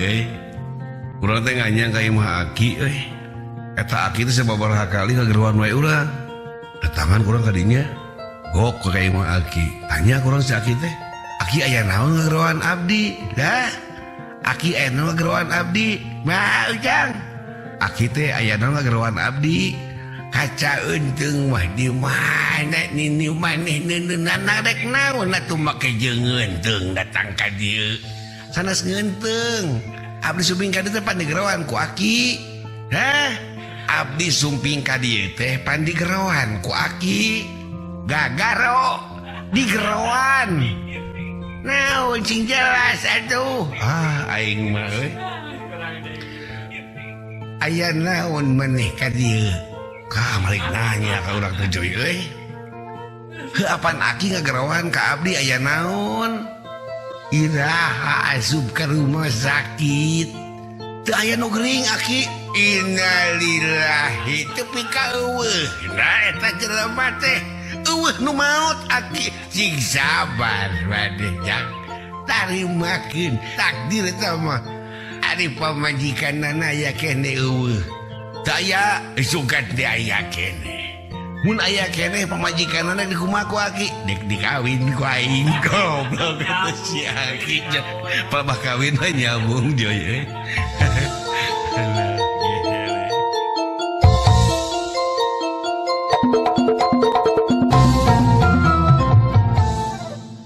euy. Urang teh nganyang ka imah Aki euy. Eta Aki teh sababaraha kali ngageroan wae urang. Datangan kurang ka dinya. Gok ka imah Aki. Tanya kurang si Aki teh. Aki aya naon ngageroan abdi? Dah. Aki aya naon ngageroan abdi? Mah Ujang. Aki teh aya naon ngageroan abdi? Kaca eunteung mah di mana nini maneh neundeunana rek naon atuh make jeung ngeunteung datang ka dieu. Sanes ngeunteung. Abdi sumping ka dieu teh pandigeroan ku Aki. Hah? Abdi sumping ka dieu teh pandigeroan ku Aki. Gagaro digeroan. Naon cing jelas atuh. Ah aing mah euy. Aya naon maneh ka dieu? Ka malik nanya ka urang teh Joy euy. Heuh apan Aki ngageroan ka abdi aya naon? Iraha asup ka rumah sakit. Teu aya nu gering Aki. Innalillahi tepi ka eueuh. Nah eta jelema teh eueuh nu maot Aki. Cing sabar maneh jang. Tarimakeun takdir eta mah. Ari pamajikanana aya keneh eueuh. Teu aya sugan teh aya keneh. Mun aya keneh pamajikanana dikumaha ku Aki? Dek dikawin ku aing goblok eta si Aki. Palebah kawin mah nyambung Joy euy.